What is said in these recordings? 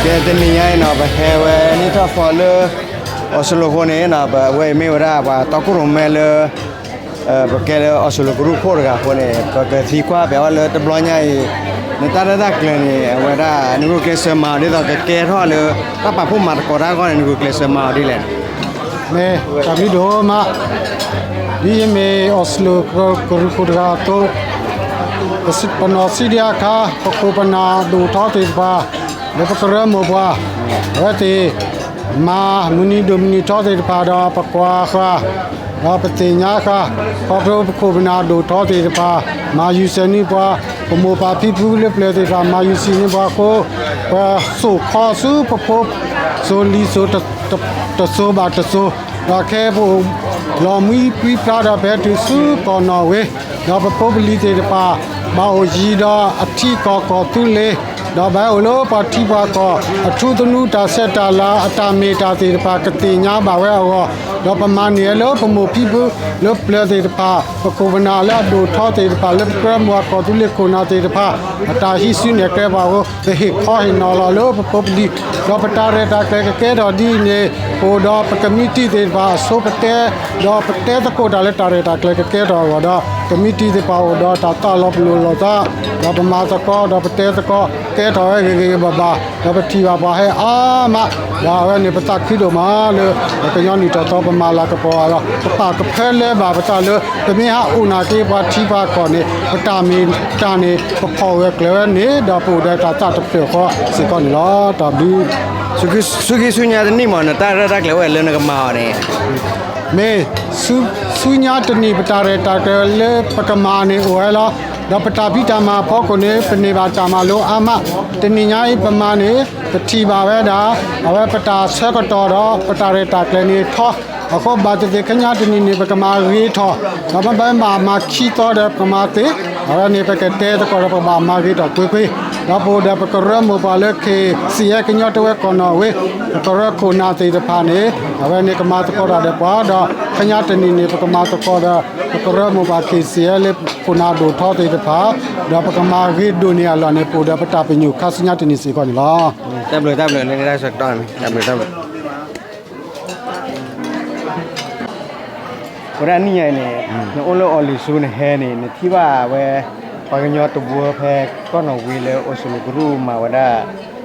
တနံၤညါအံၤနီၤ ပဟဲဝဲနံၣ်ထီၣ်သီလၢ အီစလိၤအဃိန့ၣ်နီၤ ပဝဲအံၤမ့ၢ်ဝဲဒၣ်ပှၤတီခိၣ်ရိၣ်မဲလၢ ပကဲလၢအီစလိၤကရူၢ်ခိၣ်တဂၤအဃိန့ၣ် ပကသံကွၢ်ပဝဲလၢတဘျီညါအံၤ နတၢ်ရဲၣ်တၢ်ကျဲၤန့ၣ် အဝဲဒၣ်နဂုာ်ကျဲးစၢးမၤအီၤဒ်သိးကကဲထီၣ်လၢ တၢ်ပာ်ဖှိၣ်မၤသကိးတၢ်အဂီၢ်န့ၣ် နဂုာ်ကျဲးစၢးမၤအီၤဒ်လဲၣ်. မ့ၢ် တၢ်ဘျုးဒိၣ်မး, ဒ်ယမ့ၢ်အီစလိၤကရူၢ်ခိၣ်တဂၤအသိး ပနီၢ်စံးဒံးအခါ ပခိၣ်ပနၢ်ဒိၣ်ထီသ့ၣ်တဖၣ် လၢပကရၢမိၢ်ပှၢ် အဝဲသ့ၣ် မၤမုၢ်နံၤဒိၣ်မုၢ်နံၤထီသ့ၣ်တဖၣ်ဒီးပကွၢ်ဃာ် ဒီးပသ့ၣ်ညါဃာ် ခီဖျိပခိၣ်ပနၢ်ဒိၣ်ထီသ့ၣ်တဖၣ် မၤယူၤစဲးန့ၢ်ပှၤ ပမိၢ်ပၢ်ဖံဖုလၢပျၢၤသ့ၣ်တဖၣ် မၤယူၤစဲးန့ၢ်ပှၤအဃိ ပစိာ်ခီဆူပဖိ စိၤလံၤစိၤ တစိၤဘၣ်တစိၤ ဒီးခဲအံၤပအိၣ်လီၤမှံပှံဖျါဒီး ပဟဲတုၤဆူကီၢ်နီၣ်ဝ့ ဒီးပဖိပလံၤသ့ၣ်တဖၣ် ဘၣ်အိၣ်ယံၤဒီးအထံကီၢ်ကီၢ်သူလ့ၤ ဒီးဘၣ်ဟဲအိၣ်လၢပှၤထံပှၤကီၢ် အထူသနူတၢ်ဆဲးတၢ်လၤ အတၢ်မ့ၢ်တၢ်သ့ၣ်တဖၣ် ကသ့ၣ်ညါဘၣ်ဝဲအဂီၢ် ဒီးပမၤန့ၢ်လၢပမိၢ်ဖံဖုလၢပျၢၤသ့ၣ်တဖၣ် ပခိၣ်ပနၢ်လၢအဒိၣ်ထီသ့ၣ်တဖၣ် လၢပကရၢမိၢ်ပှၢ်ကီၢ်သူလ့ၤခိၣ်နၢ်သ့ၣ်တဖၣ် အတၢ်ဟံးစုနဲၣ်ကျဲပှၤအဃိ ပဟ့ၣ်ခီဟ့ၣ်နီၤလီၤလၢပဖိပလံၤ ဒီးပတၢ်ရဲၣ်တၢ်ကျဲၤကကဲထီၣ်ဒ်အံၤန့ၣ် ပအိၣ်ဒီးပကမံးတံာ်သ့ၣ်တဖၣ်အဆိကတၢၢ် ဒီးပတဲသကိးတၢ်လၢတၢ်ရဲၣ်တၢ်ကျဲၤကကဲထီၣ်အဂီၢ်ဒီး ကမံးတံာ်သ့ၣ်တဖၣ်အိၣ်ဒီးတၢ်သးလီၤပလိာ်လိာ်သး ဒီးပမၤသကိးဒီးပတဲသကိး ကဲထီၣ်ဝဲဂ့ၤဂ့ၤဘၣ်ဘၣ် ဒီးပထံၣ်ဘၣ်ပှၤဟဲအါမး ဒီးအဝဲန့ၣ်ပသးခုဒိၣ်မးလၢ ပကညီနုၢ်ထီၣ်သီပမၤလၤကပီၤအီၤဒီး ပပာ်ကဖၢလၢဘၣ်ပသးလၢ ပမ့ၢ်ဟးအိၣ်နာ်က့ၤပှၤထံပှၤကီၢ်န့ၣ် ပတၢ်မ့ၢ်တၢ်န့ၣ် ပဖီၣ်ဂၢၢ်ကျၢၤဝဲန့ၣ် ဒီးပအိၣ်ဒီးတၢ်သးတဖျၢၣ်ဃီစ့ၢ်ကီးန့ၣ်လီၤ. တၢ်ဘျုး ဆူခံဆူညါတနံၣ်မး နတၢ်ရဲၣ်တၢ်ကျဲၤအိၣ်ဝဲလၢနကမၤအီၤန့ၣ် မ့ၢ် ဆူညါတနံၣ် ပတၢ်ရဲၣ်တၢ်ကျဲၤလၢပကမၤန့ၣ်အိၣ်ဝဲလီၤ. ဒီးပတၢ်ဖံးတၢ်မၤအဖီခိၣ်န့ၣ် ပန့ၢ်ဘၣ်တၢ်မၤလိအါမး. တနံၣ်ညါအံၤပမၤန့ၣ် ပထံၣ်ဘၣ်ဝဲဒၣ် အဝဲပတၢ်ဆၢကတီၢ်ဒီးပတၢ်ရဲၣ်တၢ်ကျဲၤန့ၣ်ထီ အဃိဘၣ်သ့ၣ်သ့ၣ်ခဲညါတနံၣ်န့ၣ် ပကမၤဂ့ၤထီၣ် ဒီးမ့ၢ်ဘၣ်မၤခံသီဒီးပကမၤသ့ အဝဲန့ၣ် ပကတဲသကိးဒီးပကဘၣ်မၤဂ့ၤထီၣ်ကွ့ၢ်ကွ့ၢ် ဒီးပအိၣ်ဒီးပကရၢမိၢ်ပှၢ်လၢ ခ့ၣ်စံၣ်အဲၣ် ကညီတဝဲကီၢ်နီၣ်ဝ့ ပကရၢခိၣ်နၢ်သ့ၣ်တဖၣ်န့ၣ် အဝဲန့ၣ်ကမၤသကိးတၢ်ဒီးပှၤဒီး ခဲညါတနံၣ်န့ၣ် ပကမၤသကိးဒီး ပကရၢမိၢ်ပှၢ် ခ့ၣ်စံၣ်အဲၣ် လၢခိၣ်နၢ်ဒိၣ်ထီသ့ၣ်တဖၣ် ဒီးပကမၤဂ့ၤဒိၣ်န့ၢ်အလီၢ်န့ၣ် ပအိၣ်ဒီးပတၢ်ပညိၣ်ခါဆူညါတနံၣ်စ့ၢ်ကီးန့ၣ်လီၤ. တၢ်ဘျုးတၢ်ဘျုး လၢနတၢ်ဆၢကတီၢ်န့ၣ် တၢ်ဘျုးတၢ်ဘျုး ဝဲဒၣ်နံၣ်ညါအံၤန့ၣ် နအိၣ်လၢအီၤလံၤဆူနဟဲန့ၣ် နထံၣ်ဘၣ်ဝဲ ပှၤကညီတဝၢဖဲကီၢ်နီၣ်ဝ့လၢအိၣ်စလိၤကရူၢ်မၤဝဲဒၣ်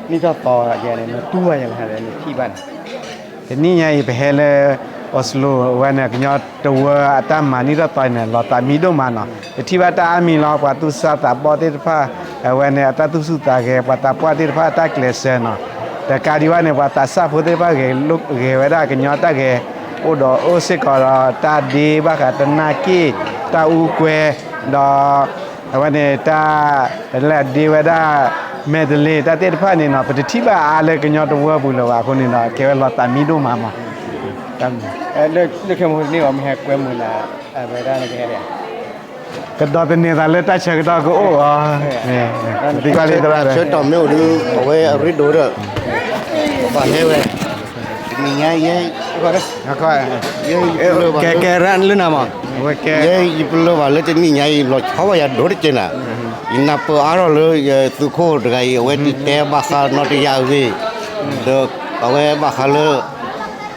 နံၣ်ထီၣ်သီယဲန့ၣ် နတူၢ်ဘၣ်ယဲလဲၣ် နထံၣ်ဘၣ်န့ၣ် တနံၣ်ညါအံၤ ပဟဲလၢ အီၤစလိၤ အဝဲန့ၣ် ကညီတဝၢအတၢ်မၤနံၣ်ထီၣ်သီန့ၣ် လီၤသးမံဒိၣ်မးနီၤ. ပထံၣ်ဘၣ်တၢ်အါမံၤလီၤ ပှၤသူၣ်စၢ်သးဘီၣ်သ့ၣ်တဖၣ် အဝဲန့ၣ် အတၢ်သူၣ်ဆူၣ်သးဂဲၤ ပှၤသးပှၢ်သ့ၣ်တဖၣ် အတၢ်ကျဲးစၢးနီၤ. တကးဒံးဘၣ်န့ၣ် ပှၤသးစၢ်ဖိသ့ၣ်တဖၣ် ဂဲၤဝဲဒၣ်ကညီတၢ်ဂဲၤ အိၣ်ဒီးအိၣ်စ့ၢ်ကီးဒီး တၢ်ဒ့ဘၣ်ဃးတနာ်က့ၣ် တၢ်အူကွဲ ဒီး အဝဲန့ၣ်တၢ် လဲၤဒ့ဝဲဒၣ် မဲာ်တလ့ၤ တၢ်သ့ၣ်တဖၣ်န့ၣ်နီၤ ပတထံၣ်ဘၣ်အါလၢကညီတဝၢပူၤလၢၤဘၣ်အဃိန့ၣ်ဒီး ကဲဝဲလီၤသးမံဒိၣ်မးမး လၢခဲမုၢ်န့ၣ်အီၤ မ့ၢ်ဟဲကွဲမုာ်နၤ အဝဲဒၣ်နကဟဲဒၣ် ကဒီးသန့ၤသးလၢတၢ်ဆၢကတီၢ်ကအိၣ်အီၤ သံကွၢ်လံသရၣ်ဒီး ဆၢကတီၢ်မ့ၢ်အိၣ်ဒီး အဝဲအရ့ဒိၣ်ဒီး ပဘၣ်ဟဲဝဲ တနံၣ်ညါအံၤ ယဲ ကဲကဲရၣ်လၢနၤမး ယဲ ယပလၢၢ်ဘၣ်လၢတနံၣ်ညါအံၤ လီၤဆီဝဲယၤဒိၣ်တက့ၢ်နၤ ယနၢ်ပၢၢ်အါထီၣ်လၢယသုးခိၣ်တဂၤအံၤ အဝဲတတဲဘၣ်ဃးနီတယၤအဂ့ၢ် ဒီးအဝဲဘၣ်ဃးလၢ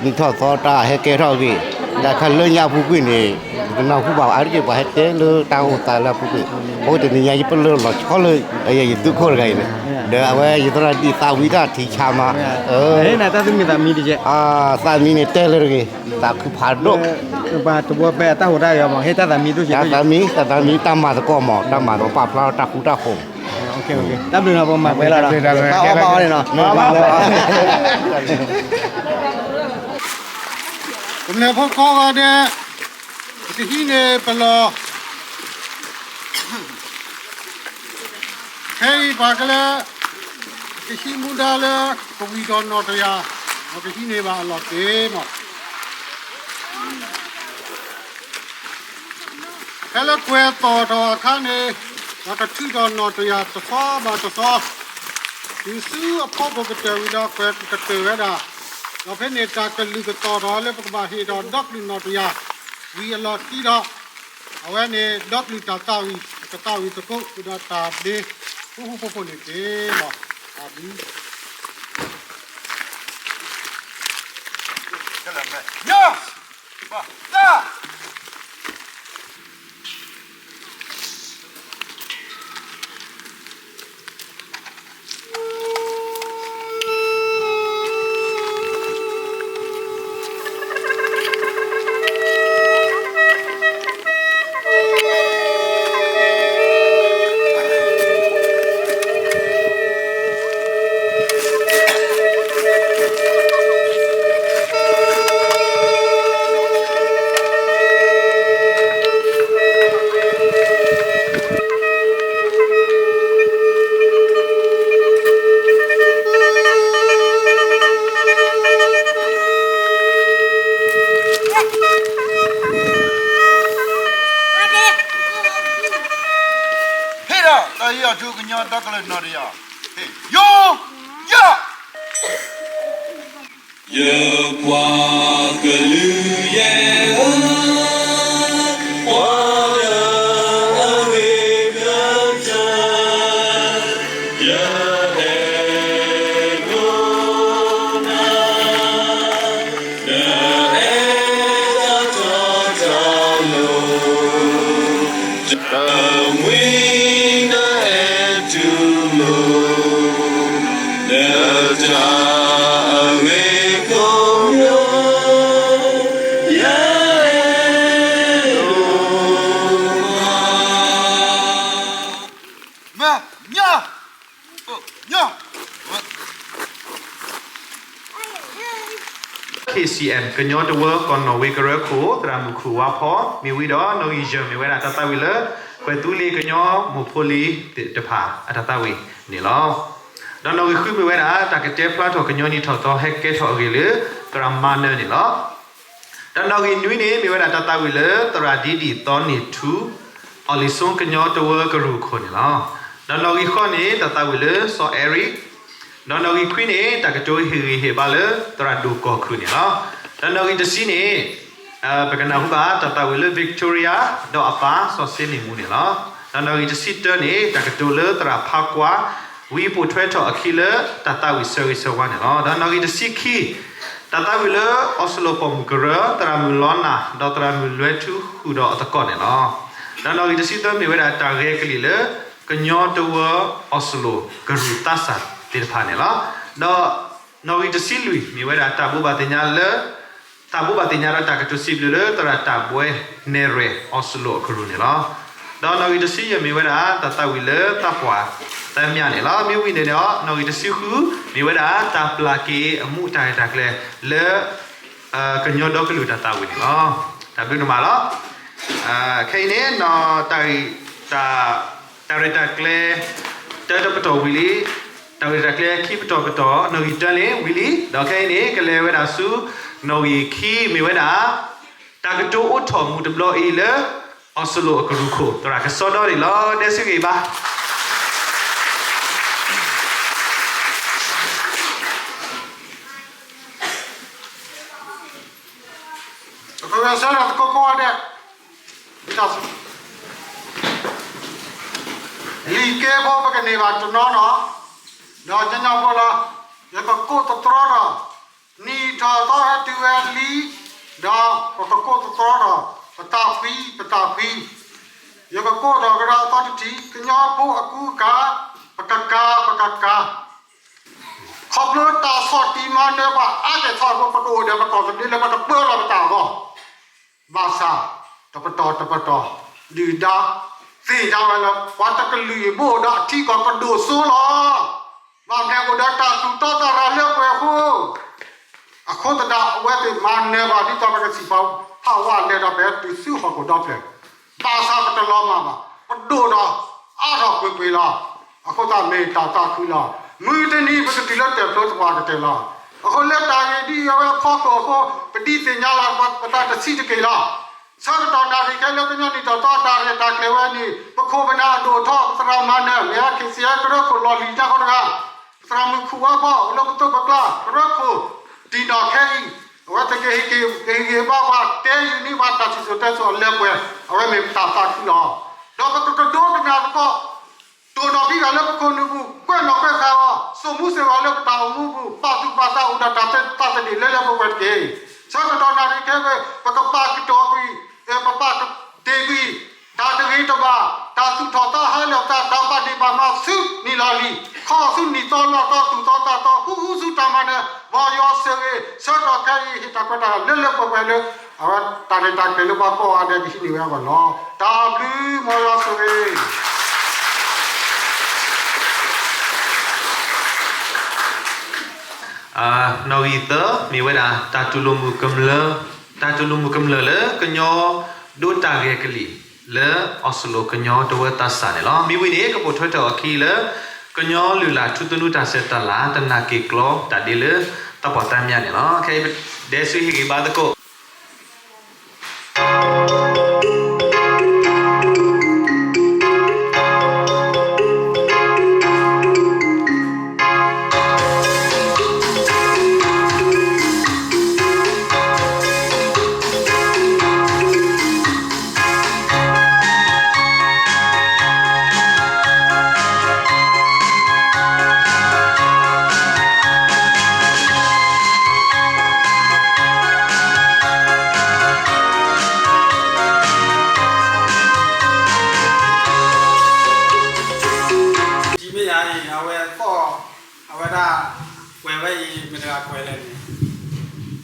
နံၣ်ထီၣ်သီတၢ်ဟဲကဲထီၣ်အဂ့ၢ် တၢ်ခါလၢညါအပူၤကွံာ်န့ၣ် ယတနၢ်ဟူဘၣ်အါတက့ၢ် ပှၤဟဲတဲလၢတၢ်အိၣ်သးလၢအပူၤကွံာ် အဃိတနံၣ်ညါယပလၢၢ်လီၤဆီလၢ ယသုးခိၣ်တဂၤအံၤန့ၣ် ဒီးအဝဲယသရၣ်ဒ်သးဝံတၢ်ထံဆါမး သးမံန့ၣ်တဲလၢတဂ့ၤ သးခုဖးဒိၣ် ပှၤတဝၢဖဲအတၢ်ဟူးတၢ်ဂဲၤမး ဟ့ၣ်တၢ်သးမံဒိၣ်တၢ်သးမံ တၢ်သးမံ တၢ်မၤသကိးမး တၢ်မၤသကိးပာ်ဖျါထီၣ်တၢ်ဃူတၢ်ဖိး တၢ်ဘျုးနီၤ ပမၤကွဲးလီၤနီၤ ပအီၣ်ဘၣ်အီၤန့ၣ်နီၤ ကမျၢၢ်ဖိကိးဂၤဒဲး ပကဟံးန့ၢ်ပလီၢ် ခဲအံၤပှၤကလဲၤ ကဟံးမူဒါလၢ ကဝံၤဒီးနီၣ်တယၢ် ဒီးကဟံးန့ၢ်ဘၣ်အလီၢ်သ့မး ဖဲလၢကွဲၤသီၣ်ထီၣ်အခါန့ၣ် ဒီးကထုးထီၣ်နီၣ်တယၢ်တသီဘၣ်တသီ တုၤဆူအဖီခိၣ်ကတၢၢ်ဝံၤဒီးကွဲၤကတၢၢ်ဝဲဒၣ်, ဒီးဖဲန့ၣ်တၢ်ကလုၢ်ကသီၣ်ထီၣ်လၢပကဘၣ်ဟ့ၣ်ထီၣ်ဒီကလုၢ်နီၣ်တယၢ်ဝံၤအလီၢ်ခံဒီး, အဝဲန့ၣ်ဒီကလုၢ်တၢ်သးဝံၣ် ကသးဝံၣ်သကိးဃုာ်ဒီးတၢ်ဘျ့ ဃူဃူဖိးဖိးန့ၣ်တက့ၢ်လီၤ. တၢ်ဘျုး ယၤ, ဘၣ်, တၢ် ဟ့ၣ်ဒီး တၢ်ယီၤထူကညီဒီကလုာ်နီၢ်တယီၤ, ယိၤ, ယီၤ ယပှၤကလုာ်ယဲဧၢ, ပှၤလၢအဂ့ၤကတၢၢ်, ယအဲၣ်ဒိးနၤ, နအဲၣ်တၢ်တီတၢ်လိၤ, တမှံၤနအဲၣ်တူၢ်လိာ် လၢတၢ်အဂ့ၤကိးမံၤ, ယအဲၣ်ဒိးမၤ, မၤ, ညါ, ညါ KCN ကညီတဝၢကီၢ်နီၣ်ဝ့ကရၢခိၣ် သရၣ်မုၣ်ခူၣ်ဝါဖီ မ့ၢ်ဝံၤဒီး နီၣ်ဂံၢ်ယဲၢ် မ့ၢ်ဝဲဒၣ်တၢ်သးဝံၣ်လၢ ကွဲၤသူလ့ၤကညီမိၢ်ဖိလံၤသ့ၣ်တဖၣ်အတၢ်သးဝံၣ်န့ၣ်လီၤ. ဒီးနီၣ်ဂံၢ်ဃုမ့ၢ်ဝဲဒၣ် တၢ်ကတဲဖျါထီၣ်ကညီနံၣ်ထီၣ်သီဟဲကဲထီၣ်အဂ့ၢ်လၢ သရၣ်မၤနၢၤန့ၣ်လီၤ. ဒီးနီၣ်ဂံၢ်နွံန့ၣ် မ့ၢ်ဝဲဒၣ်တၢ်သးဝံၣ်လၢ သရၣ်ဒံဒံၣ်သီန့ၢ်ထူ အီၣ်လံၣ်စိကညီတဝၢကရူၢ်ခိၣ်န့ၣ်လီၤ. ဒီးနီၣ်ဂံၢ်ဃိးန့ၣ် တၢ်သးဝံၣ်လၢစီၤအဲရံး, ဒီးနီၣ်ဂံၢ်ခွံန့ၣ် တၢ်ကတိၤဟ့ၣ်ဂံၢ်ဟ့ၣ်ဘါလၢသရၣ်ဒိၣ်ကီၢ်ခုၣ်န့ၣ်လီၤ. ဒီးနီၣ်ဂံၢ်တဆံန့ၣ် ပကနၢ်ဟူဘၣ်တၢ်သးဝံၣ်လၢ Victoria ဒီးအပၢ်စီၤစ့န့ၣ်မူန့ၣ်လီၤ. ဒီးနီၣ်ဂံၢ်တဆံတၢန့ၣ် တၢ်ကတိၤလၢသရၣ်ဖးကွၢ် ဝံပိာ်ထွဲထီၣ်အခံလၢတၢ်သးဝံၣ်ဆၢဂ့ၤဆၢဝါန့ၣ်လီၤ. ဒီးနီၣ်ဂံၢ်တဆံခံ တၢ်သးဝံၣ်လၢအီၤစလိၣ်ပိာ်မုၣ်ကရၢ သရၣ်မုၣ်လီနၢ် ဒီးသရၣ်မုၣ်လွဲထူဃုာ်ဒီးအသကိးန့ၣ်လီၤ. ဒီးနီၣ်ဂံၢ်တဆံသၢမ့ၢ်ဝဲဒၣ်တၢ်ဂဲၤကလံၣ်လၢ ကညီတဝၢအီၤစလိၣ်ကရူၢ်သးစၢ်သ့ၣ်တဖၣ်န့ၣ်လီၤ. ဒီးနီၣ်ဂံၢ်တဆံလွံၢ်မ့ၢ်ဝဲဒၣ်တၢ်ဘိးဘၣ်သ့ၣ်ညါလၢ တၢ်ဘိးဘၣ်သ့ၣ်ညါဒီးတၢ်ကတိၤစံးဘျုးလၢသရၣ်တၢ်ဘှဲနဲၣ်ရွဲၣ်အီၤစလိၣ်အကရူၢ်န့ၣ်လီၤ. ဒီးနီၣ်ဂံၢ်တဆံယဲၢ်မ့ၢ်ဝဲဒၣ်တၢ်သးဝံၣ်လၢသးပှၢ်သၢမၠၣ်န့ၣ်လီၤ. မ့ၢ်ဝံၤန့ၣ်ဒီး နီၣ်ဂံၢ်တဆံဃု မ့ၢ်ဝဲဒၣ်တၢ်ပျၢ်က့ၤအမူးတၢ်ရဲၣ်တၢ်ကျဲၤလၢ ကညီဒီကလုာ်တၢ်သးဝံၣ်န့ၣ်လီၤ. တၢ်ဘျုးဒိၣ်မးလီၤ. ခဲအံၤန့ၣ် တၢ် တၢ်ရဲၣ်တၢ်ကျဲၤ တၢ်တပတီၢ်ဝံၤလံ, တၢ်ရဲၣ်တၢ်ကျဲၤခံပတီၢ်ပတီၢ် နီၣ်ဂံၢ်တၢန့ၣ်ဝံၤလံ, ဒီးခဲအံၤန့ၣ် ကလဲၤဝဲဒၣ်ဆူ နီၣ်ဂံၢ်ခံမ့ၢ်ဝဲဒၣ် တၢ်ကတိၤအိၣ်ထီၣ်မူတဘျီအံၤလၢ အီၤစလိၣ်အကရူၢ်ခိၣ် သရၣ်ကစီဒီန့ၣ်လီၤ. ဒဲဆူဂ့ၤဘၣ် ပကဂဲၤဆၢထၢၣ်သကိးကိးဂၤဒဲး, လံာ်ကဲဖိပကန့ၢ်ဘၣ်တနီၤနီၤ, ဒီးညီညီဖိလီၤ, ယကကိးသတြီဒီး နံၣ်ထီၣ်သီဟဲတုၤဝဲလံ, ဒီးပကကိးသတြီဒီး ပတၢ်ဖှံ, ပတၢ်ဖှံ, ယကကိးဒီးကရၢအသီတထံၣ်, ကညီဖိအကူအကၤ, ပကကၤ, ပကကၤ ခီဖျိတၢ်ဆီၣ်တံၢ်မၤနၢၤပှၤအါကဲၣ်ဆိးအဃိ ပကအိၣ်ဒီးပကီၢ်သဘျ့လၢပကပၢလီၤပတၢ်အဂီၢ်, ဘၣ်ဆၣ် တပတီၢ်တပတီၢ် ဒုၣ်ဒါ သ့ၣ်ညါဝဲလၢ ပှၤတကလုာ်အံၤ ဘၣ်အိၣ်ဒီးအထံကီၢ်ကဒိၣ်စိလီၤ. ဘၣ်မနုၤအိၣ်ဒီးတၢ်သူၣ်တီသးရၤလၢပှဲၤအဃိ အဃိသတး အဝဲသ့ၣ်မၤနၢၤပှၤ ဒ်သိးပကစံးဖးဝဲလဲၣ်ဒီး ပတုၤဆူဟီၣ်ခိၣ်ဒီဖျၢၣ်, ဘၣ်ဆၣ်ပတလီၤမၢ်ဘၣ်, ပဒိၣ်ဒီးအါထီၣ်ကွ့ၢ်ကွ့ၢ်လီၤ. အဃိသတးမ့ၢ်တၢ်သးခုလီၤ. မုၢ်တနံၤပကတုၤလၢတၢ်ဖျိသပှၢ်ကတၢၢ်လီၤ. အဃိလၢတၢ်ဂ့ၢ်ဒ်အံၤအဝဲအဖီခိၣ်အဃိ ပဒံးသ့ၣ်ညါလီၤပသးတဆံးတက့ၢ်လီၤ. ဆၢကတီၢ်နၣ်ရံၣ်ခဲလၢာ် ကညီနံၣ်ထီၣ်သီအတၢ်ရဲၣ်တၢ်ကျဲၤဝဲန့ၣ် ပခိၣ်ပနၢ်အဒိၣ်အထီ ပသရၣ်မၤနၢၤ မ့ၢ် KCN ကရၢခိၣ်လီၢ်လံၤညါဃီတဂၤ, ပသရၣ်မုၣ်ခူၣ်ဝါဘီ အိၣ်လၢပသိးပကျါ ကရၢခိၣ်တံၢ်နီၣ်ခဲအံၤ အဝဲသ့ၣ်ကဟ့ၣ်ဂံၢ်ဟ့ၣ်ဘါပှၤ တဲဃုာ်န့ၢ်ပှၤတၢ်စံၣ်စိၤတဲစိၤအလၢပှဲၤ အဝဲမ့ၢ်ပတၢ်သးခုလီၤ. ဒီးပကကဒိကနၣ်သကိး တိၢ်နီၣ်ဖံးဂၤလၢပခိၣ်နူာ်ပူၤ, ကွဲးနီၣ်ကွဲးဃာ်အီၤ, စိာ်မူစိာ်ဂီၤလၢပတၢ်အိၣ်မူပူၤ, ပာ်သူၣ်ပာ်သးအိၣ်ဒီးတၢ်သဒ့ၣ်လၢလၢပှဲၤပှဲၤတက့ၢ်. ဆၢကတီၢ်နၣ်ရံၣ်ခဲအံၤ ပကပာ်ကတီၤကွံာ်, ပပာ်တ့ၢ်ကွံာ် တၢ်တဂ့ၤတဘၣ်, တၢ်သူၣ်ထီၣ်သးဟဲလီၤသး တၢ်ဘၣ်ဒ့ၣ်ဘၣ်မးဆူနံၣ်လီၤလံၤ, ခီဆူနံၣ်သီလါသီသူၣ်သီသးသီ ဃူဃူဆူတၢ်မၤနၢၤ မ်ယွၤဆိၣ်ဂ့ၤ, ဆၢကတီၢ်ခဲအံၤ ဟ့ၣ်တၢ်ခွဲးတၢ်ယာ်လၢလၢပှဲၤပှဲၤလၢ အဝဲတၢ်ရဲၣ်တၢ်ကျဲၤလၢပှၤကိးဂၤဒဲး ကဟံးန့ၢ်ဝဲအဂီၢ်လီၤ. တၢ်ဘျုး မ်ယွၤဆိၣ်ဂ့ၤ. နီၣ်ဂံၢ်သၢ မ့ၢ်ဝဲဒၣ် တၢ်တူၢ်လိာ်မုာ်ကမျၢၢ်, တၢ်တူၢ်လိာ်မုာ်ကမျၢၢ်လၢကညီဒိတၢ်ဂဲၤကလံၣ် လၢအီစလိၤကညီတဝၢသးစၢ်န့ၣ်လီၤ. မ့ၢ်ဝံၤန့ၣ် ကပိာ်ထွဲထီၣ်အခံလၢ ကညီလုၢ်လၢ်ထူသနူတၢ်ဆဲးတၢ်လၤ တနာ်က့ၤကျီ တၢ်ဒ့လၢတၢ်ပီးတၢ်မၠဲ�်န့ၣ်လီၤ. ခဲအံၤ ဒဲဆူဟ့ၣ်ဂံၢ်ဘါသကိး ဒ်မ့ၢ်ယၤအံၤ အဝဲသီၣ် အဝဲဒၣ် ကွဲးဝဲအံၤ မတၤတဂၤကွဲးလဲၣ်န့ၣ်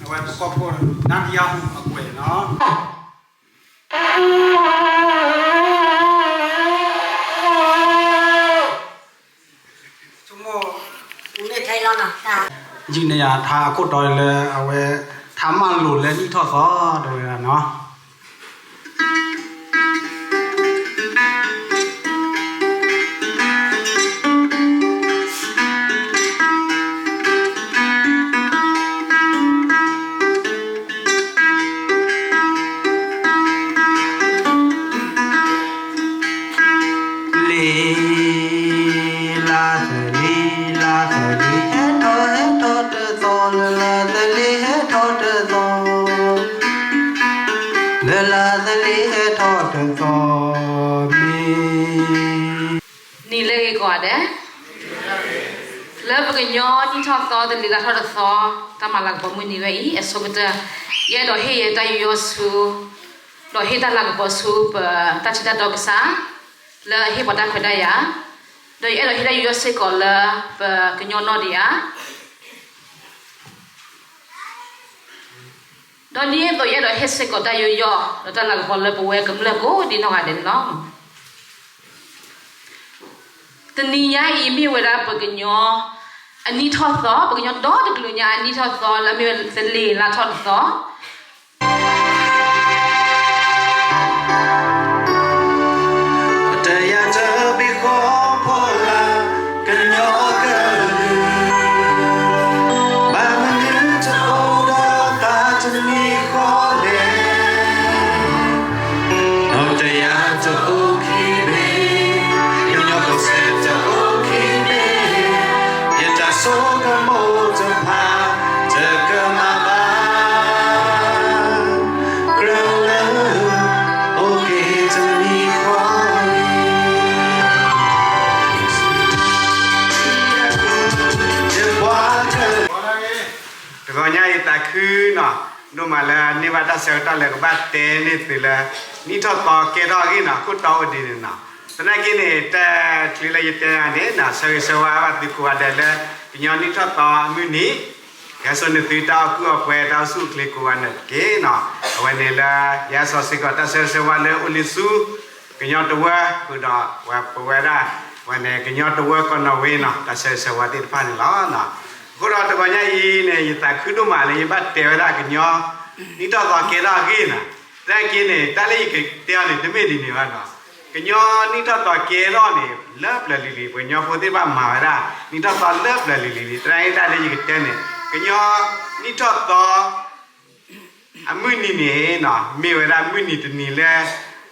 အဝဲပကီၢ်ခိၣ် နါဒံယါဟူး အကွဲးနီၤ. ယုၢ်န့ၢ်ယၤထါအခိၣ်တီလၢအဝဲ ထါမၢလိာ်လၢနံၣ်ထီၣ်သီ တဝဲဒၣ်နီၤ. လံာ်လါသလံာ် လါသလံာ် ဟဲထီၣ် ဟဲထီၣ်တသီ လၢလါသလံာ် ဟဲထီၣ်တသီ လၢလါသလံာ် ဟဲထီၣ်တသီ မ့ၢ် နံၤလၢအဂ့ၤကိးဂၤဒဲး, လၢပကညီနံၣ်ထီၣ်သီ တလံၤလါထီၣ်တသီ တၢ်မၤလၤကပီၤမုၢ်နံၤဝဲအံၤ အဆိကတၢၢ် ယအဲၣ်ဒိးဟ့ၣ်ယတၢ်ယူးယီၣ်ဆူ ဒီးဟ့ၣ်တၢ်လၤကပီၤဆူပတၢ်ထံတၢ်တီကစၢ် လၢအဟ့ၣ်ပှၤတၢ်ခွဲးတၢ်ယာ်, ဒီးယအဲၣ်ဒိးဟ့ၣ်တၢ်ယူးယီၣ်စ့ၢ်ကီးလၢပကညီနီၢ်ဒံးဧါ ဒီးဒ်သိးယအဲၣ်ဒိးဟ့ၣ်စ့ၢ်ကီးတၢ်ယူးယီၣ် ဒီးတၢ်လၤကပီၤလၢပဝဲကမျၢၢ်ကိးဒံးနီၢ်ဂၤဒဲးန့ၣ်လီၤ. တနံၤညါအံၤမ့ၢ်ဝဲဒၣ်ပကညီအနံၣ်ထီၣ်သီ, ပကညီဒီတကလုာ်ညါအနံၣ်ထီၣ်သီ လၢအမ့ၢ်ဝဲသလ့ၤလါထီၣ်တသီ တယၤတဘ့ၣ်ဃီဖီလာ် ကညီကလုာ် ဘၣ်မနုၤတအိၣ်ဒီးသးတမံၤဃီလဲၣ်. နီၢ်တယၤတအိၣ်ခံဘ့ၣ်, ကညီကစဲးတအိၣ်ခံဘ့ၣ်, ယတၢ်ဆိကမိၣ်တဖၣ် တကမၣ်ဘၣ် ကြၢးလၢ အိၣ်က့ၤတမံၤဃီလံ. တဂီၤညါအံၤသးခုနီၤ ဒိၣ်မးလၢအန့ၢ်ဘၣ်တၢ်ဆၢကတီၢ်လၢကဘၣ်တဲန့ၢ်သုလၢ နံၣ်ထီၣ်သီကဲထီၣ်အဂ့ၢ်နီၤ ခိၣ်တီအိၣ်ဒ်န့ၣ်နီၤ. သနာ်က့န့ၣ် တၢ်ချံလၢယတဲန့ၣ်နီၤ ဆၢဂ့ၤဆၢဝါဘၣ်သုကိးဂၤဒဲးလၢ ကညီနံၣ်ထီၣ်သီအမုၢ်နံၤ ကဲဆိနသုတၢ်အိၣ်ကူၣ်အိၣ်ပှဲၤ တၢ်အိၣ်ဆူၣ်အိၣ်ချ့ကိးဂၤဒဲးတက့ၢ်နီၤ. အဝဲန့ၣ်လၢ ယဟဲစိာ်စ့ၢ်ကီးတၢ်ဆၢဂ့ၤဆၢဝါလၢအိၣ်လံဆူ ကညီတဝၢ ဃုာ်ဒီးပဝဲဒၣ် ဝဲန့ၣ် ကညီတဝၢကီၢ်နီၣ်ဝ့နီၤ တၢ်ဆၢဂ့ၤဆၢဝါသ့ၣ်တဖၣ်န့ၣ်လီၤ. အဃိဒီးတဂီၤညါအံၤန့ၣ် ယသးခုဒိၣ်မးလၢယဘၣ်တဲဝဲဒၣ်ကညီ နံၣ်ထီၣ်သီကဲထီၣ်အဂ့ၢ်နီၤ. သနာ်က့န့ၣ် တၢ်လၢယကတဲအီၤန့ၣ် တမ့ၢ်ဒ်န့ၣ်ဘၣ်နီၤ. ကညီနံၣ်ထီၣ်သီကဲထီၣ်န့ၣ် လၢပျၢၤလံၤလံၤ ပှၤကညီဖိသ့ၣ်တဖၣ်မၤဝဲဒၣ် နံၣ်ထီၣ်သီလၢပျၢၤလံၤလံၤလံၤ. သနာ်က့တၢ်လၢယကတဲန့ၣ် ကညီနံၣ်ထီၣ်သီ အမုၢ်နံၤန့ၣ်နီၤ မ့ၢ်ဝဲဒၣ်မုၢ်နံၤတနံၤလၢ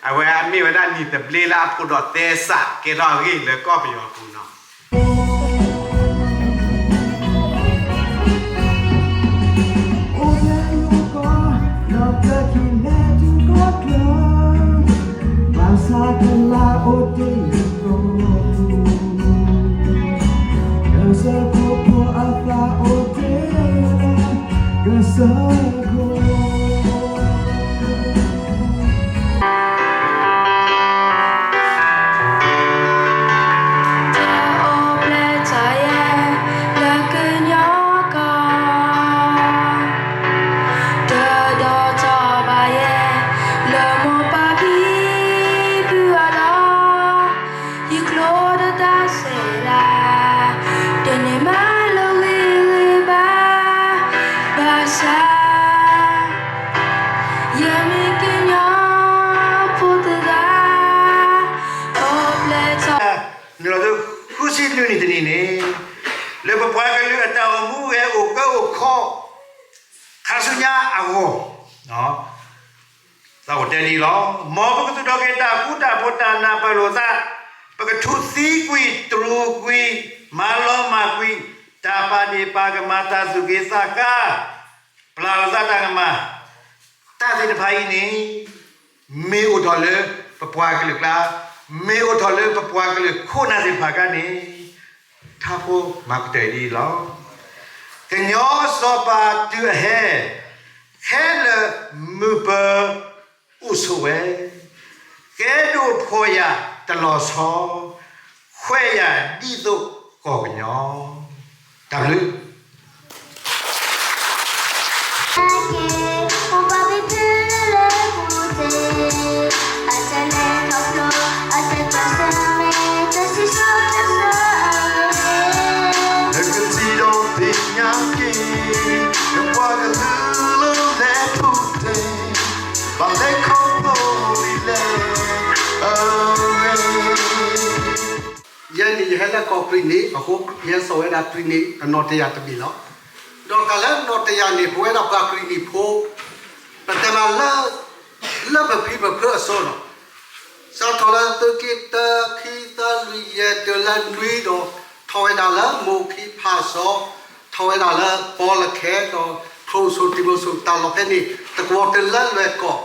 အဝဲမ့ၢ်ဝဲဒၣ်နံၤသဘျ့လၢအဖိးဒီးသဲစးကဲထီၣ်အဂ့ၢ်လၢကီၢ်ပယီၤပူၤနီၤ. ဘၣ်ဆၣ်ကလၤအိၣ်တ့ၢ်လၢကီၢ်ပူၤ ကစၢၢ်ခိၣ်ဖိအသးအိၣ်တ့ၢ်လၢကစၢၢ်ခိၣ် ဆူညါအဂီၢ်, သးအိၣ်တဲဒ်အံၤလီၤ. မ်ပကသူၣ်ထီၣ်က့ၤတၢ်ဃူတၢ်ဖိး တၢ်နၢ်ပၢၢ်လိာ်သး, ပကထူးသံကွံာ်တရူးကွံာ်, မၤလီၤမၢ်ကွံာ်, တၢ်ပာ်ဒ့ၣ်ပာ်ကမၣ် တၢ်သူၣ်က့သးကါ, ပျၢ်လိာ်သးတၢ်ကမၣ်, တၢ်သ့ၣ်တဖၣ်အံၤန့ၣ် မ့ၢ်အိၣ်ထီၣ်လၢပပှၤကလုာ်ကျါ, မ့ၢ်အိၣ်ထီၣ်လၢပပှၤကလုာ်ခိၣ်နၢ်သ့ၣ်တဖၣ်အကျါန့ၣ် ထါဖိမၤကတၢၢ်ဒ်အံၤလီၤ. ကညီစီၤပၤတုၤအဟဲ, ခဲလၢာ်မုၢ်ပၢၤအိၣ်ဆိးဝဲ, ကဲဒိၣ်ဖှီၣ်ယာ်တလီၤဆီ, ခွဲးယာ်ဒ်သိးကီၢ်ကညီ. တၢ်ဘျုး နကစံးဒီးသ့ၣ်ညါက့ၤ, နပှၤကလုာ်လၢလဲၤထူၣ်တဲာ်, ဘၣ်လဲၤခီဖျိဒ်လဲၣ်, အဝဲ ယဲန့ၣ် ယဟဲလၢကီၢ်ကရံၣ်နံၤအဃိ ယဟဲစိာ်ဝဲဒၣ်ကရံၣ်နံၤအနီၣ်တယၢ်တဘ့ၣ်လီၤ. ဒီးတၢ်လၢနီၣ်တယၢ်န့ၣ် ပဝဲဒၣ်ပှၤကရံၣ်နံၤဖိ ပတဲမးလၢ လၢပဖံပဖုအစိၤလီၤ. စးထီၣ်လၢသုးက့တၢ ခံ သၢ လွံၢ် ယဲၢ် တုၤလၢနွံဒီး ထီၣ်ဝဲဒၣ်လၢမိၢ်ခံဖးစီၤ, ထီၣ်ဝဲဒၣ်လၢပီလၢခဲဒီး ဖျိးစိၤတံၢ်မိၤစိၤ တၢ်လီၢ်ဖဲန့ၣ် တကဝီၤတုၤလၢလွဲၢ်ကီၢ်,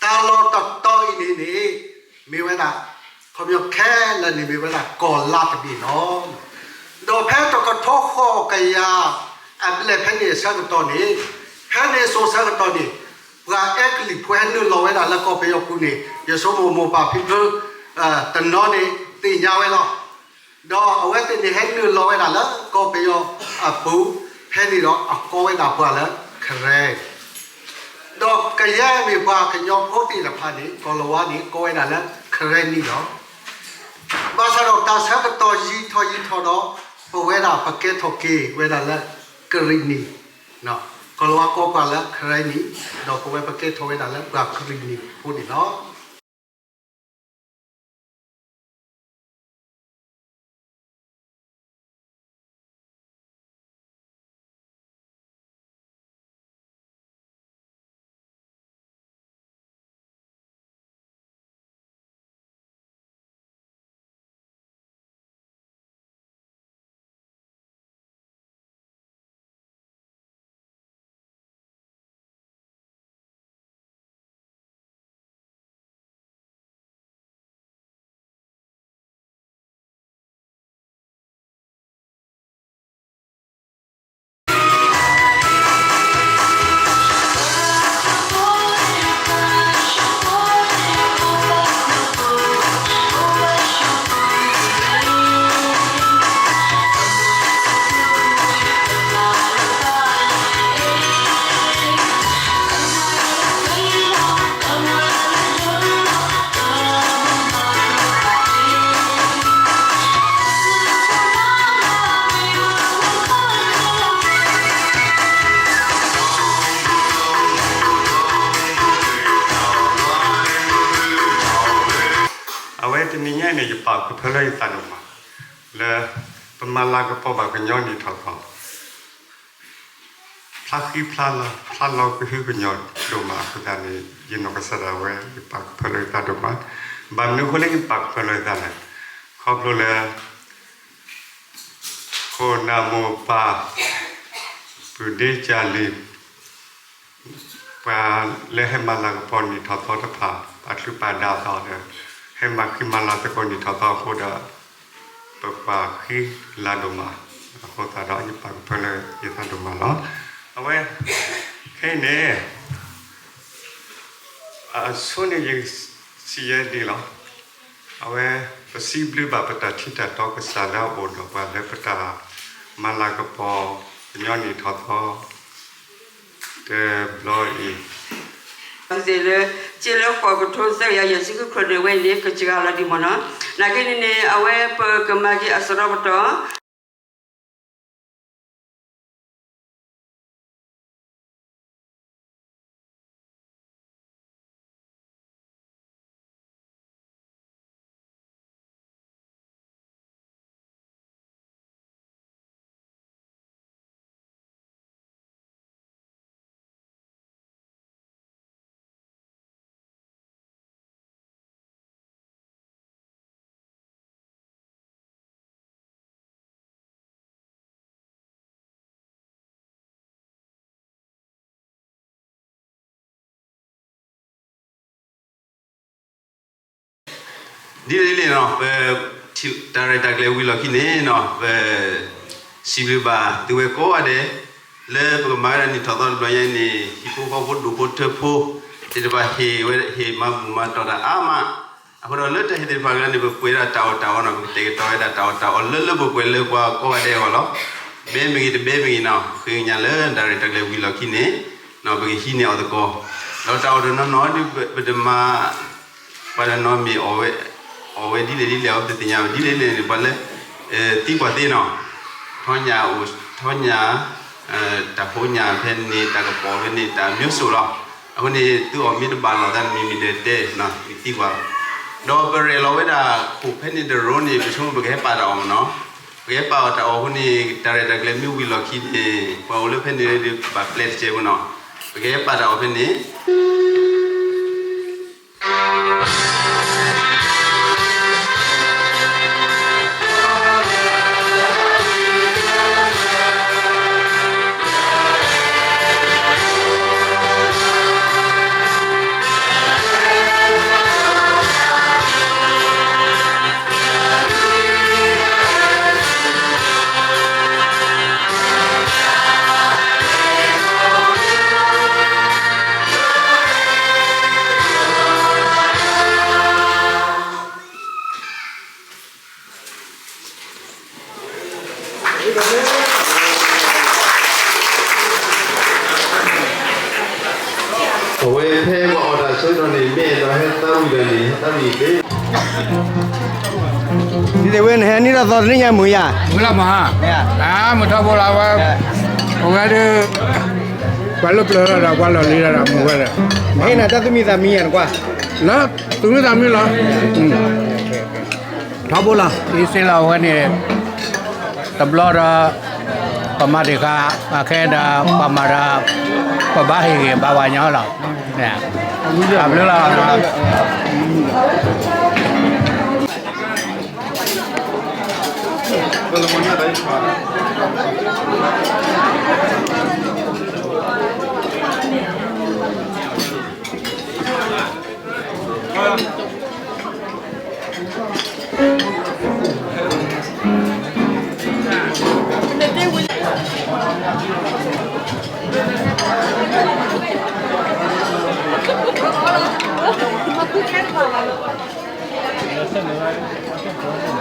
တၢ်လီၢ်တတီၤအံၤန့ၣ်န့ၣ် မ့ၢ်ဝဲဒၣ် ခီပညီခဲလၢာ်န့ၣ်မ့ၢ်ဝဲဒၣ်ကီၢ်လါတဘ့ၣ်လီၤ. ဒီးဖဲတကထိဃိးကယၤအဘျဲၣ်ဖဲန့ၣ်အဆၢကတီၢ်န့ၣ်, ဖဲန့ၣ်စိၤဆၢကတီၢ်န့ၣ်, ပှၤအဲကလံးဖိဟဲနုာ်လီၤဝဲဒၣ်လၢကီၢ်ပယီၤပူၤန့ၣ် ယဆိကမိၣ်မိၢ်ပၢ်ဖံဖု တနီၤန့ၣ်သ့ၣ်ညါဝဲလီၤ. ဒီးအဝဲသ့ၣ်န့ၣ်ဟဲနုာ်လီၤဝဲဒၣ်လၢကီၢ်ပယီၤအပူၤ, ဖဲန့ၣ်ဒီးအကိးဝဲဒၣ်ပှၤလၢခရဲ, ဒီးကယဲၢ်မ့ၢ်ပှၤကညီဖိသ့ၣ်တဖၣ်န့ၣ် ကီၢ်လၤဝါန့ၣ် ကိးဝဲဒၣ်လၢခရဲနံၤလီၤ. ဘၣ်ဆၣ်ဒီးတၢ်ဆၢကတီၢ်ယံာ်ထီၣ်ယံာ်ထီၣ်ဒီး ပဝဲဒၣ်ပကဲထီၣ်က့ၤဝဲဒၣ်လၢကရံၣ်နံၤ, ကီၢ်လၤဝါကိးပှၤလၢခရဲနံၤ, ဒီးပဝဲပကဲထီၣ်ဝဲဒၣ်လၢပှၤကရံၣ်နံၤဖိန့ၣ်လီၤ.အဝဲတနံၤညါအံၤန့ၣ် ယပာ်ကဖၢလၢယသးဒိၣ်မး လၢပမၤလၤကပီၤဘၣ်ကညီနံၣ်ထီၣ်သီ ဖျါဃံဖျါလၤ ဖျါလီၤကဟုကညီၤဒိၣ်မးအဃိသတးန့ၣ် ယနီၢ်ကစၢ်ဒၣ်ဝဲ ယပာ်ကဖၢလၢယသးဒိၣ်မး, ဘၣ်မနုၤအဃိလၢယပာ်ကဖၢလၢယသးလဲၣ်, ခီဖျိလၢ ခိၣ်နၢ်မိၢ်ပၢ် ပုၢ်ဒ့ကၢ်လံၤ ပှၤလၢဟဲမၤလၤကပီၤနံၣ်ထီၣ်သီတဖၣ် ပာ်ချုးပာ်ဒၢသးဒီး ဟဲမၤဃံမၤလၤသကိးနံၣ်ထီၣ်သီအဃိဒီး ပကွၢ်ဃံလၤဒိၣ်မးအဃိသတးဒီး ယပာ်ကဖၢလၢယသးဒိၣ်မးလီၤ. အဝဲ ခဲအံၤန့ၣ် အဆိန့ၣ် ယစံးယဲဒ်အံၤလီၤ. အဝဲ ပစံးဘျုးဘၣ်ပတၢ်ထံတၢ်တီကစၢ်လၢအအိၣ်ဒီးပှၤလၢပတၢ်မၤလၤကပီၤ ကညီနံၣ်ထီၣ်သီ တဘျီအံၤ သ့ၣ်လၢ စ့လၢဃိးကထိသၢကယၤယဲၢ်ဆံဃုခီၣ်န့ၣ် အဝဲအံၤန့ၣ် ကစှၤလီၤဒံးမ့ၢ်နီၤ. နာ်က့န့ၣ်န့ၣ် အဝဲပကမၤက့ၤအစရီပတီၢ် ဒ်လဲၣ်ဒ်လဲၣ်နီၤ ပ တၢ်ရဲၣ်တၢ်ကျဲၤဝံၤလီၢ်ခံန့ၣ်နီၤ ပ စံးဘျုးဘၣ်သုဝဲကိးဂၤဒဲး လၢပကမၤဝဲဒၣ်နံၣ်ထီၣ်သီတဘျီညါအံၤန့ၣ် ဟံၣ်ဖိဃီဖိဒူၣ်ဖိထၢဖိ သ့ၣ်တဖၣ်ဟ့ၣ်ဝဲ ဟ့ၣ်မၤဘူၣ်မၤတီၢ်တၢ်အါမး အဃိဒီးလၢတၢ်ဟ့ၣ်သ့ၣ်တဖၣ်အကျါန့ၣ် ပပှဲၤဒၣ်တၢ်အီၣ်တၢ်အီနီၤ ပကတဲာ်ကတီၤဝဲဒၣ်တၢ်အီၣ်တၢ်အီလၢလၢပှဲၤပှဲၤလၢပှၤကိးဂၤဒဲးအဂီၢ်လီၤ. မ့ၢ်မ့ၢ်ဂ့ၤတမ့ၢ်မ့ၢ်ဂ့ၤနီၤ ဃ့ကညးလၢတၢ်ရဲၣ်တၢ်ကျဲၤဝံၤလီၢ်ခံန့ၣ် ပကဟံးန့ၢ်အီၤသကိး ဒီးတၢ်အီၣ်တနီၤနီၤဒ်ပတမၤ ပှၤတနီၤမ့ၢ်အီၣ်ဝဲ အီၣ်ဝဲဒ်လဲၣ်ဒ်လဲၣ် အဝဲပတသ့ၣ်ညါဘၣ် ဒ်လဲၣ်ဒ်လဲၣ်န့ၣ် ပှၤလၢ သံကွၢ်သ့နီၤ ထီညၣ်အိၣ် ထီညၣ် တၢ်ဖိညၣ်ဖဲန့ၣ် တၢ်ကပီၤဖဲန့ၣ် တၢ်မျိုးစိလီၤ. အဃိန့ၣ် သုအီၣ်မ့ၢ်တဘၣ်လိာ်သးန့ၣ် မ့ၢ်မ့ၢ်ဒဲးတဲနီၤ ယသံကွၢ်လီၤ. ဒီးပရဲၣ်လီၤဝဲဒၣ်ခိၣ်ဖဲန့ၣ်တရိန့ၣ် ပဆိကမိၣ်ပကဟဲပာ်တၢ်အီၣ်မ့ၢ်နီၤ ပကဟဲပာ်အီၣ်တၢ်အီၣ်အဃိန့ၣ် တၢ်ရဲၣ်တၢ်ကျဲၤမ့ၢ်ဝံၤလီၢ်ခံန့ၣ် ပှၤအိၣ်လၢဖဲန့ၣ်ဒီး ဘၣ်ပျဲတစဲးဖိနီၤ ပကဟဲပာ်တၢ်အီၣ်ဖဲန့ၣ် အဝဲဖဲပအီၣ်တၢ်ဆၢကတီၢ်န့ၣ် မ့ၢ်အဲၣ်ဒိးဟဲသးဝံၣ်ဒီးန့ၣ် ဟဲသးဝံၣ်သ့ ဒ်သိးဝဲန့ၣ် ဟဲနံၣ်ထီၣ်သီတနံၣ်ညါမုာ်ယါ, မုာ်လီၤမး, မုာ်ထီဘိလီၤဝဲ, အဝဲဒၣ်, ပှၤလၢပျၢၤလီၤဒီး ပှၤလီၢ်လံၤလီၤဒီး မုာ်ဝဲဒီး, ဟ့ၣ်နၤတၢ်သူၣ်မံသးမံယါနကွၢ်, လၢသူၣ်မံသးမံလီၤ, ထီဘိလီၤ, အံၤစ့လီၤဝဲန့ၣ်, တဘျီဒီး, ပမၤတ့ၢ်ဃာ်, အခဲဒီး, ပမၤဒီး, ပဘၣ်ဟ့ၣ်ဂ့ၤဘၣ်ဝဲညီလီၤ, တၢ်ဘျုးလီၤ.